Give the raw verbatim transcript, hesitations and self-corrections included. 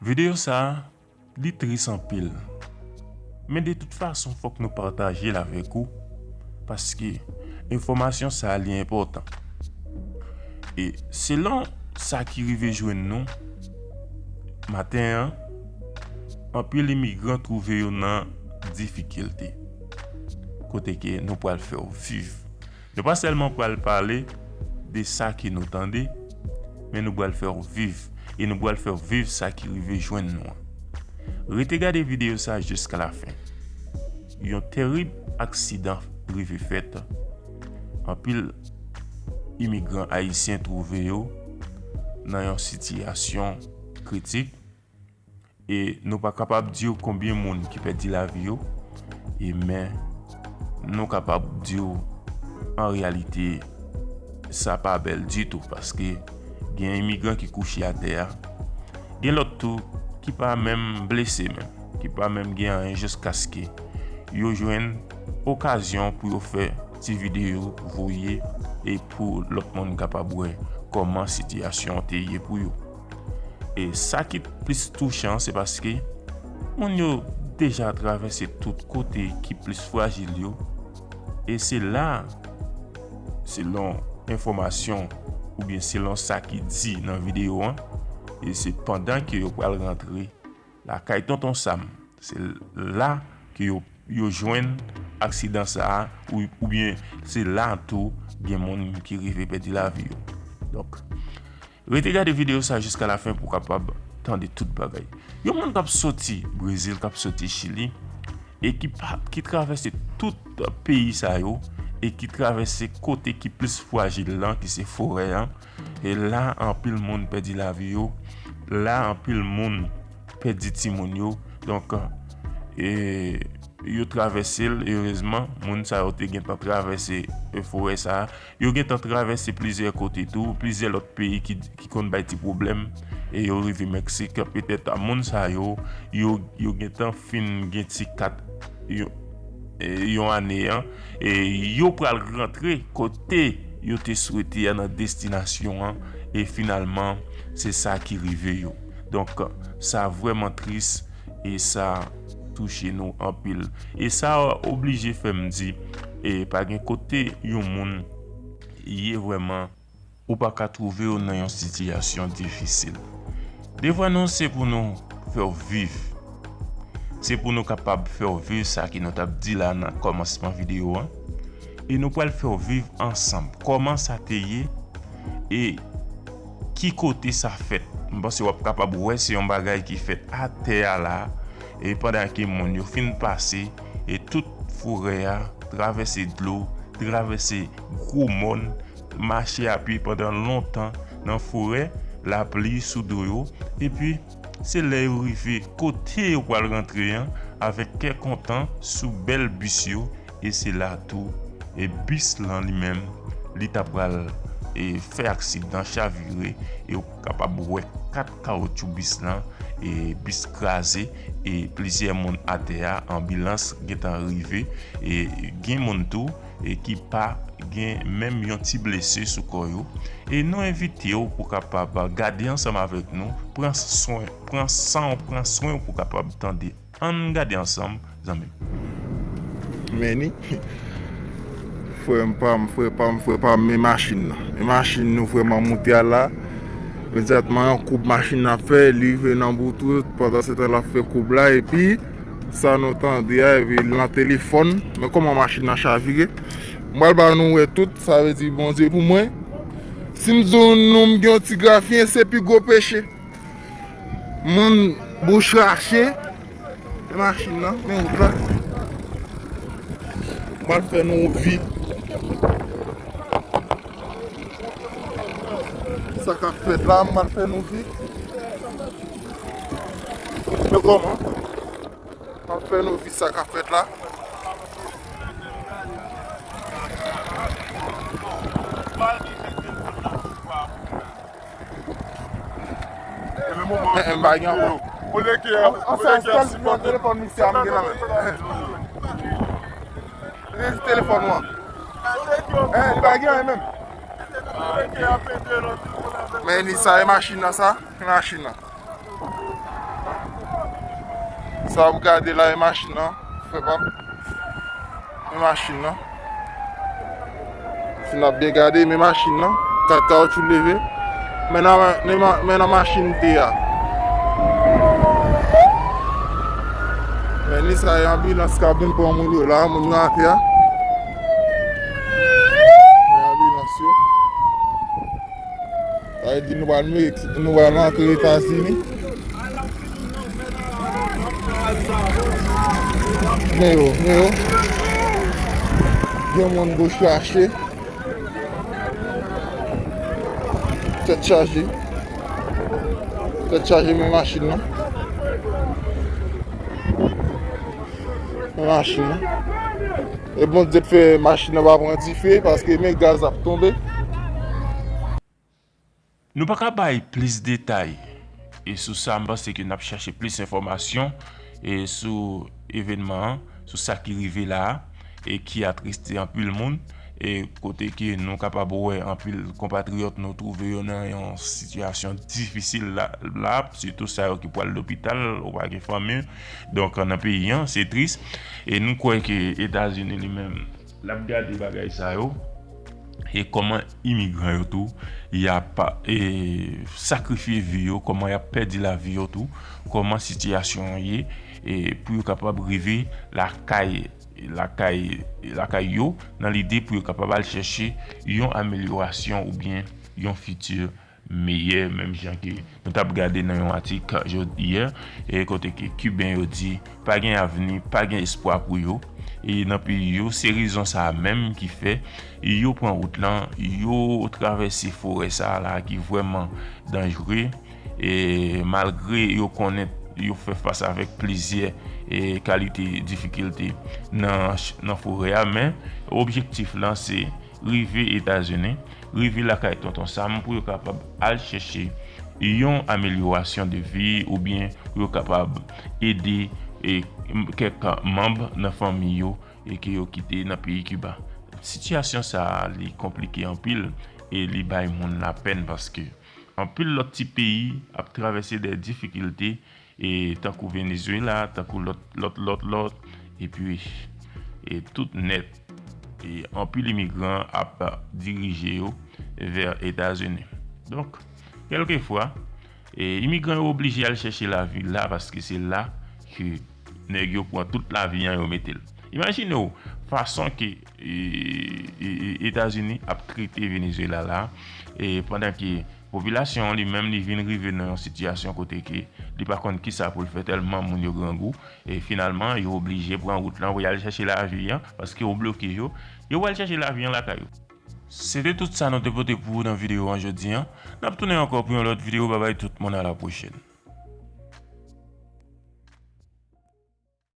Videyo sa a, li tris anpil. Men de tout fason, fòk nou pataje l avèk ou, paske enfòmasyon sa a, li enpòtan. E selon sa ki rive jwenn nou, maten an, anpil imigran twouve yo nan difikilte. Kote ke nou pral fè w viv. Nou pa sèlman pral pale de sa ke nou tande, men nou pral fè w viv. E nou pral fè w viv sa ki rive jwenn nou an. Rete gade videyo sa jiska lafen. Yon terib aksidan rive fèt. Anpil imigran ayisyen twouve yo nan yon sitiyasyon kritik. E nou pa kapab di w konbyen moun ki pèdi lavi yo, e men nou kapab di w, an reyalite, sa pa bèl ditou, paske gen imigran ki kouche atè a, gen lòt tou ki pa menm blese menm, ki pa menm gen anyen, jiskaske yo jwenn okazyon pou yo fè ti videyo voye, e pou lòt moun kapab wè kòman sitiyasyon an te ye pou yo. E sa ki plis touchan, se paske moun yo deja travèse tout kote ki plis frajil yo. E se la, selon enfòmasyon oubyen selon sa ki di nan videyo an, e se pandan ke yo pral rantre lakay Tonton Sam, se la ke yo, yo jwenn aksidan sa a, ou, oubyen se la tou gen moun ki rive pèdi lavi yo. Donk, rete gade videyo sa jiska lafen pou w kapab tande tout bagay. Yon moun k ap soti Brezil, k ap soti Chili, e ki pa, ki travèse tout peyi sa yo, e ki travèse kote ki plis frajil lan, ki se forè an. E la, anpil moun pèdi lavi yo. La, anpil moun pèdi timoun yo. Donk, e, yo travèse l, erezman, moun sa yo te gentan travèse, e, forè sa a. Yo gentan travèse plizyè kote tou, plizyè lòt peyi ki, ki konn bay ti pwoblèm, e yo rive Meksik. Petèt, a, moun sa yo, yo, yo gentan fin gen ti kat, yo, e, yon ane an, e yo pral rantre kote yo te swete a nan destinasyon an, e finalman, se sa ki rive yo. Donk, sa vrèman tris, e sa touche nou anpil. E sa oblije fè m di, e pa gen kote yon moun ye vrèman, ou pa ka twouve w nan yon sitiyasyon difisil. Devwa nou, se pou nou fè w viv. Se pou nou kapab fè w viv sa ke nou t ap di la nan kòmansman videyo an. E nou pral fè w viv ansanm kòman sa te ye e ki kote sa fèt. M panse w ap kapab wè se yon bagay ki fèt atè a la, e pandan ke moun yo fin pase, e tout forè a, travèse dlo, travèse gwo mòn, mache a pye pandan lontan nan forè, lapli sou do yo, epi se lè yo rive kote yo pral rantre an, avèk kè kontan sou bèl bis yo, e se la tou, e bis lan li menm, li ta pral, e fè aksidan, chavire, e ou kapab wè kat kawotchou bis lan, e bis kraze, e plizyè moun atè a, anbilans gentan rive, e gen moun tou, e ki pa gen menm yon ti blese sou kò yo. E nou envite w pou kapab gade ansanm avèk nou, pran swen, pran san w, pran swen w pou kapab tande. Ann gade ansanm, zanmi m. Men ni, frè m pa m, frè pa m, frè pa m, men machin nan. Men machin nou vrèman moute a la. Imedyatman, yon koub machin nan ap fè, li rive nan bout wout, pandan se tan l ap fè koub la, epi sa nou tande a, epi l nan telefòn. Men kòman machin nan chavire. M pral ba nou wè tout, sa vle di Bondye pou mwen. Si m di w non m gen yon ti grafiyen, se pi gwo peche. Moun bouch rache. E machin nan, men wout la. M pral fè nou vi. Sa k ap fèt la, m pral fè nou vi. Men kòman? M ap fè nou vi sa k ap fèt la. Eh, eh, m pa gen ankò. Oleke, an sèl sèl telefòn misye a m gen nan men. Li di telefòn ou an. Eh, li pa gen anyen menm. Men ni sa, e machin nan sa? E machin nan. Sa w ap gade la, e machin nan, frè pa m. Men machin nan. Si n ap byen gade, men machin nan. Kat kawotchou leve. Men nan, men nan, men nan machin te a. Men li sa e anbilans k ap vin pran moun yo la, moun yo atè a. Men anbilans yo. Sa vle di nou pral Meksi-, nou pral antre Etazini. Men yo, men yo. Gen moun gwo chache. Tèt chaje. Tèt chaje men machin nan. Men machin nan. E Bondye t fè machin nan pa pran dife paske men gaz ap tonbe. Nou pa ka bay plis detay e sou sa, m panse ke n ap chache plis enfòmasyon e sou evènman an, sou sa ki rive la a, e ki atriste anpil moun, e kote ke nou kapab wè anpil konpatriyòt nou twouve yo nan yon sitiyasyon difisil la, la, sitou sa yo ki pral lopital, ou pa gen fanmi, donk nan peyi an, se tris. E nou kwè ke Etazini li menm, l ap gade bagay sa yo, e kòman imigran yo tou, y ap, e, sakrifye vi yo, kòman y ap pèdi lavi yo tou, kòman sitiyasyon an ye, e, pou yo kapab rive lakay, lakay, lakay yo, nan lide pou yo kapab al chèche yon amelyorasyon oubyen yon fiti meyè, menm jan ke nou t ap gade nan yon atik jodi yè, e kote ke Kiben yo di pa gen avni, pa gen espwa pou yo, e nan peyi yo. Se rezon sa a menm ki fè yo pran wout lan, yo travèse forè sa a la ki vrèman danjere, e malgre yo konnen yo fè fas avèk plizyè, e kalite difikilte nan, nan forè a, men objektif lan se rive Etazini, rive lakay Tonton Sam pou yo kapab al chèche yon amelyorasyon de vi oubyen pou yo kapab ede, e, kèk manm nan fanmi yo, e ke yo kite nan peyi Kiba. Sitiyasyon sa a, li konplike anpil e li bay moun lapèn paske anpil lòt ti peyi ap travèse de difikilte, e tankou Venezuela, tankou lòt, lòt, lòt, lòt, epi, e tout nèt, e anpil imigran ap dirije yo vè Etazini. Donk, kèlkefwa, e imigran yo oblije al chèche lavi la paske se la ke nèg yo pran tout lavi an yo mete l. Imajine w fason ke, e, e, e, Etazini ap trete Venezuela la, e pandan ke popilasyon an li menm li vin rive nan yon sitiyasyon kote ke li pa konn kisa pou l fè tèlman moun yo grangou, e finalman yo oblije pran wout lan pou y al chèche lavi an, paske yo bloke yo, yo pral chèche lavi an lakay yo. Se te tout sa nou te pote pou ou nan videyo an jodi an. N ap tounen ankò pou yon lòt videyo. Babay tout moun, a la pwochèn.